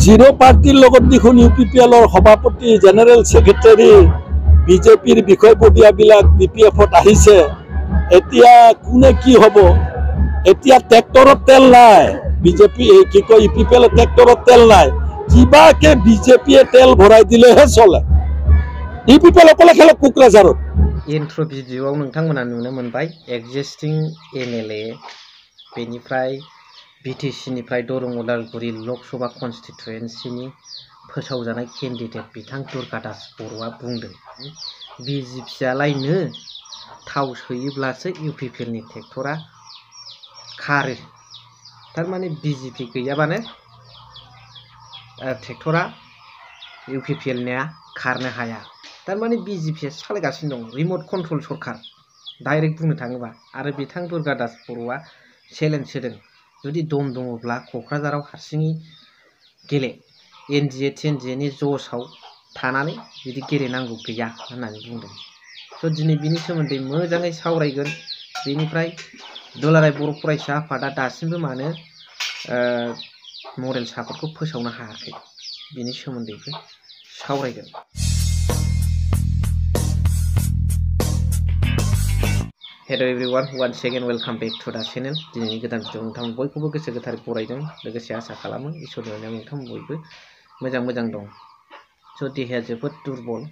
Zero পাৰ্টিৰ লগত দেখোন UPPLৰ সভাপতি জেনেৰেল ছেক্ৰেটাৰী বিজেপিৰ বিষয়ববীয়াবিলাক BPFত আহিছে। এতিয়া কোনে কি হ'ব? এতিয়া ট্ৰেক্টৰত তেল নাই, বিজেপি কি কয় UPPL ট্ৰেক্টৰত তেল নাই, কিবাকে বিজেপিয়ে তেল ভৰাই দিলেহে চলে। UPPL অকলে খেলক কোকৰাঝাৰত। इन्ट्र' भिडिअ'आव नोंथांमोना नुनो मोनबाय एक्जिस्टिं MLA बेनिफ्राय BTCनिफ्राय दरं उदालगुरि लकसभा कनस्टिटुवेन्सिनि फोसावजानाय केन्डिडेट बिथां दुर्गादास बर'आ बुंदों BJPयालायनो थाव सोयोब्लासो UPPLनि ट्रेक्टरा खारो। थारमाने BJP गैयाबानो ट्रेक्टरा UPPLनिया खारनो हाया। थारमाने BJPया सालायगासिनो दं रिमट कन्ट्रल सरखार डाइरेक्ट बुंनो थाङोबा। आरो बिथां दुर्गादास बर'आ चेलेन्ज होदों जुदि दम दङब्ला क'क्राझाराव हारसिङै गेले NDA TNDAनि ज'सआव थानानै बिदि गेलेनांगौ गैया होननानै बुंदों। स' दिनै बिनि सोमोन्दै मोजाङै सावरायगोन। बेनिफ्राय दुलाराय बर' फरायसा आफादा दासिमबो मानो मडेल सापर्टखौ फोसावनो हायाखै बिनि सोमोन्दैबो सावरायगोन। Hello everyone once again welcome back to the channel। दिनैनि गोदान भिडिअ नोंथांमोन बयखौबो गोसो गोथारै बरायदों, लोगोसे आसा खालामो इसोरनि अननायाव नोंथांमोन बयबो मोजां दं। स' देहाया जोबोद दुरबल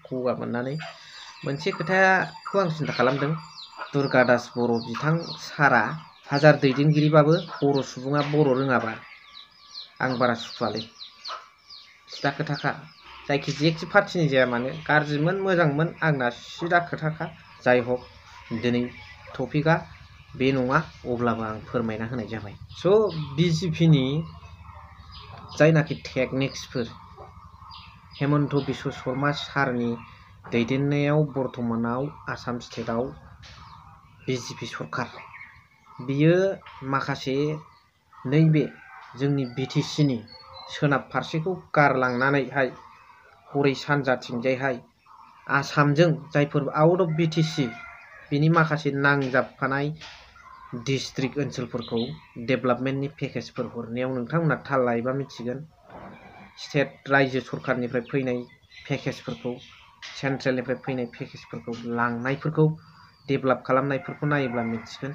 गगा मोननानै मोनसे खोथाखौ आं सिन्था खालामदों। दुर्गादास बर' बिथां सारा हाजार दैदेनगिरिबाबो बर' सुबुङा बर' रोङाबा आं बारा सुखुवालै। सिदा खोथाखा जायखि जेखि पार्टिनि जाया मानो गाज्रिमोन मोजांमोन आंना सिदा खोथाखा। जाय हक दिनै टपिकआ बे नङा, अब्लाबो आं फोरमायना होनाय जाबाय। स' BJPनि जायनाखि टेकनिक्सफोर हेमन्त बिश्व शर्मा सारनि दैदेननायाव बर्थमानाव आसाम स्टेटआव BJP सरखार, बियो माखासे नैबे जोंनि BTCनि सोनाब फारसेखौ गारलांनानैहाय हरै सानजाथिंजायहाय आसामजों जायफोर आउट अफ BTC बिनि माखासे नांजाबफानाय डिस्ट्रिक्ट ओनसोलफोरखौ डेभेलपमेन्टनि पेकेजफोर हरनायाव नोंथांमोना थाल लायोबा मिथिगोन। स्टेट रायजो सरखारनिफ्राय फैनाय पेकेजफोरखौ, सेन्ट्रेलनिफ्राय फैनाय पेकेजफोरखौ लांनायफोरखौ डेभेलप खालामनायफोरखौ नायोब्ला मिथिगोन।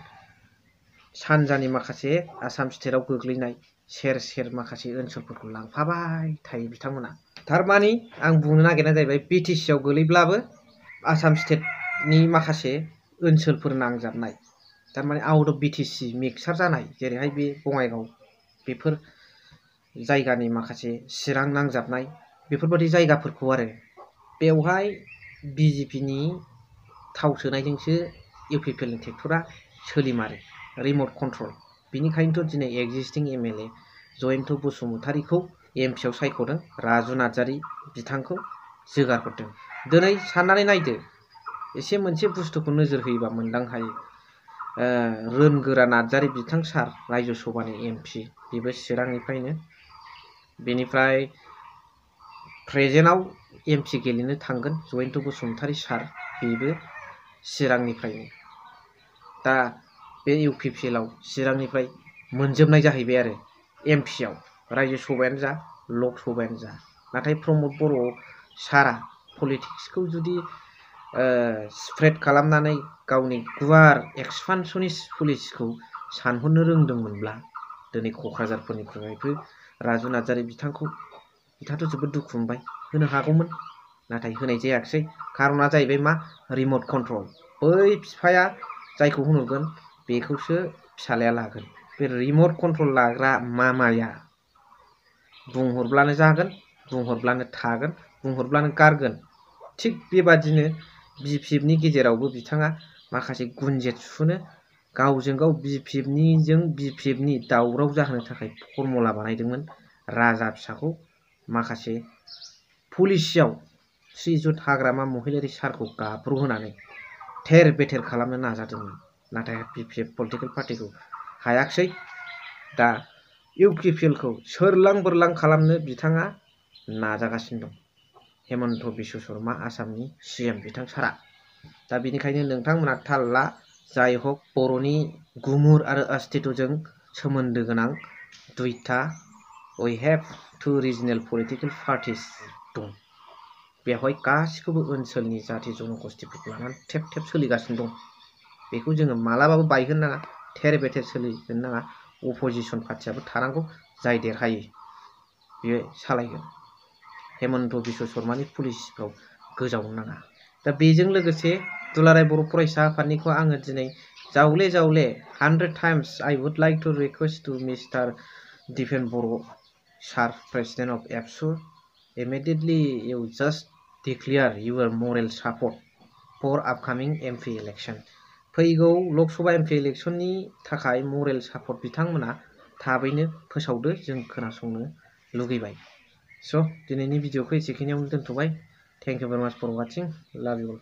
सानजानि माखासे आसाम स्टेटआव गोग्लैनाय सेर माखासे ओनसोलफोरखौ लांफाबाय थायो बिथांमोना। थारमाने आं बुंनो नागिरनाया जाहैबाय BTCआव गोलैब्लाबो आसाम स्टेटनि माखासे ओनसोलफोर नांजाबनाय, थारमाने आउट अफ BTC मिक्सार जानाय, जेरैहाय बे बङाइगाव बेफोर जायगानि माखासे चिरां नांजाबनाय बेफोरबायदि जायगाफोरखौ आरो बेवहाय BJPनि थाव सोनायजोंसो UPPLनि ट्रेक्टरा सोलिमारो रिमट कन्ट्रल। बिनिखायनोथ' दिनै एक्जिस्टिं MLA जयन्त बसुमतारीखौ MPआव सायख'दों, राजु नार्जारी बिथांखौ जोगारहरदों। दिनै साननानै नायदो, एसे मोनसे बुस्थुखौ नोजोर होयोबा मोनदां हायो। रोनगोरा नार्जारी बिथां सार रायजो सभानि MP, बेबो चिरांनिफ्रायनो। बेनिफ्राय प्रेजेन्टआव MP गेलेनो थांगोन जयन्त बसुमतारी सार, बेबो चिरांनिफ्रायनो। दा बे UPPLआव चिरांनिफ्राय मोनजोबनाय जाहैबाय आरो MPआव, रायजो सभायानो जा लक सभायानो जा। नाथाय प्रमद बर' सारा पलिटिक्सखौ जुदि स्प्रेड खालामनानै गावनि गुवार एक्सपानसनिस्ट पलिसिखौ सानहरनो रोंदोंमोनब्ला दिनै क'क्राझारफोरनिफ्रायबो राजु नार्जारी बिथाङाथ' जोबोद दुखु मोनबाय, होनो हागौमोन नाथाय होनाय जायाखिसै। खारना जाहैबाय मा, रिमट कन्ट्रल। बै बिफाया जायखौ होनहरगोन बेखौसो फिसालाया लागोन। बे रिमट कन्ट्रल लाग्रा मामाया बुंहरब्लानो जागोन, बुंहरब्लानो थागोन, बुंहरब्लानो गारगोन। थिग बेबादिनो BPFनि गेजेरावबो बिथाङा माखासे गुनजेत सुनो गावजों गाव BPFनि दावराव जाहोनो थाखाय फर्मुला बानायदोंमोन। राजा फिसाखौ माखासे पलिसियाव श्रीजुत हाग्रामा महिलारी सारखौ गाब्र' होनानै थेर बेथेर खालामनो नाजादोंमोन, नाथाय BPF पलिटिकेल पार्टिखौ हायाखिसै। दा UPPLखौ सोरलां बोरलां खालामनो बिथाङा नाजागासिनो दं, हेमन्त बिश्व शर्मा आसामनि CM बिथां सारा। दा बेनिखायनो नोंथांमोना थाल ला। जाय हक बर'नि गुमुर आरो अस्तित्वजों सोमोन्दो गोनां दुइथा we have 2 regional political parties दं बेवहाय गासिखौबो ओनसोलनि जाथि जनगोष्ठीफोरखौ लानानै थेब थेब सोलिगासिनो दं बेखौ जोङो मालाबाबो बायहोनो नाङा थेर बेथेर सोलिहोनो नाङा अपोजिशन पार्टियाबो थानांगौ जाय देरहायो बियो सालायगोन हेमन्त बिश्व शर्मानि पलिसिफ्राव गोजावनो नाङा दा बेजों लोगोसे दुलाराय बर' फरायसा आफादनिखौ आङो दिनै जावले जावले 100 times I would like to request to Mr. Dipen Boro Sir President of ABSU immediately you just declare your moral support for upcoming MP election फैगौ लकसभा MP इलेक्शननि थाखाय मरेल सापर्ट बिथांमोना थाबैनो फोसावदो जों खोनासंनो लुगैबाय स' दिनैनि भिडिअखौ एसेखिनियावनो दोनथ'बाय थेंक इउ भेरि माच फर वाचिं लाभ इउ अल